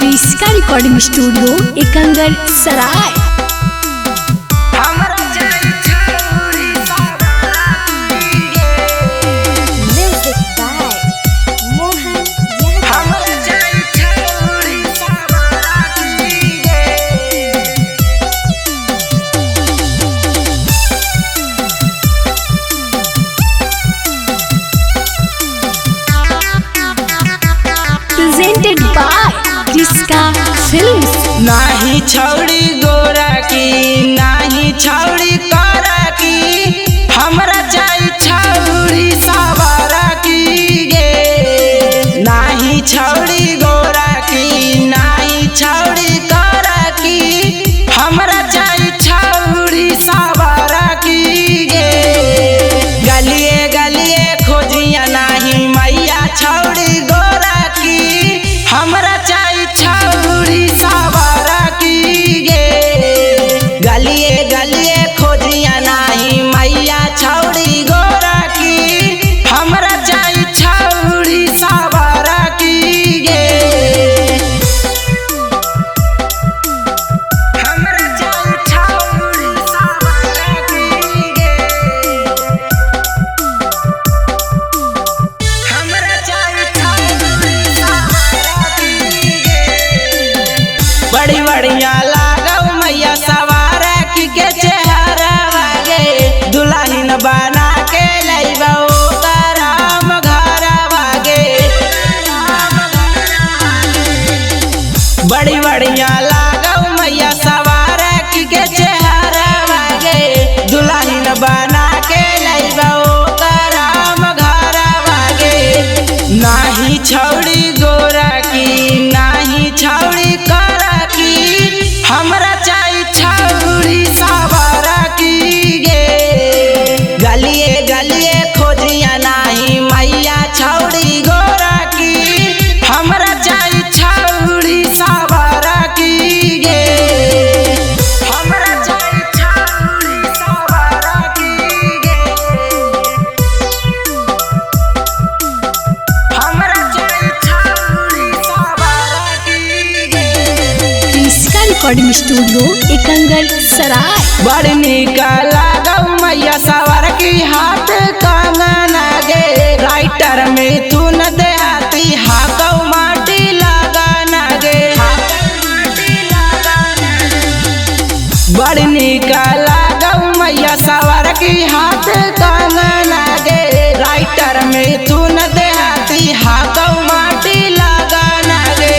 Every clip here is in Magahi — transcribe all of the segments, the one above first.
Kriska recording studio Ekangar Sarai. Music by Mohan Yadav. Presented by Kriska films. नाही छौड़ी गोरा की, नाही छौड़ी तोरा की, हमरा चाही छौड़ी सवारा की गे। नाही छौड़ी गोरा की, नाही छौड़ी तोरा की, हमरा चाही छौड़ी सवारा की गे। गलिए गलिए खोजिया नाही मैया छौड़ी गोरा की, हमरा चाही छौड़ी सवारा की गे। गलिए गलिए खोजिया नाही मैया छौड़ी गोरा की, हमरा चाही छौड़ी सवारा की गे। हमरा चाही छौड़ी सवारा की गे। हमरा चाही छौड़ी सवारा की गे। बड़ी बढ़िया लागौ मैया सवारा की के चेहरा वागे, दुल्हन बना के लैबौ राम घर वागे। बड़ी बढ़िया लागौ मैया सवारा की के चेहरा वागे, दुल्हन बना के लैबौ राम घर वागे। नाही छौड़ी गोरा की, नाही छौड़ी करा की, हमरा चाही छौड़ी सवारा की गे। गलिए गलिए खोजिया नाही मैया छौड़ी गोरा की, हमरा चाही छौड़ी सवारा की गे। हमरा चाही छौड़ी सवारा की गे। हमरा चाही छौड़ी सवारा की गे। कृष्का रिकॉर्डिंग स्टूडियो एकंगल सराय। बड़ नीक लागौ मैया सवार की हाथ कंगन गे, राइटर मिथुन देहाती हाथौ माटी लगन गे। बड़ नीक लागौ मैया सवार की हाथ कंगन गे, राइटर मिथुन देहाती हाथौ माटी लगन गे।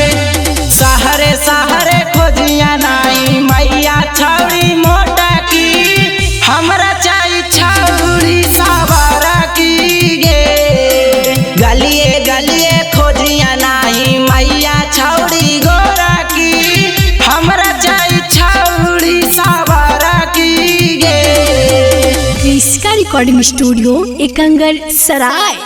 सहरे सहरे खोजिया नाही मैया छौड़ी मोटा की, हमरा चाही छौड़ी सवारा की गे। गलिए गलिए खोजिया नाही मैया छौड़ी गोरा की, हमरा चाही छौड़ी सवारा की गे। कृष्का रिकॉर्डिंग स्टूडियो एकंगल सराय।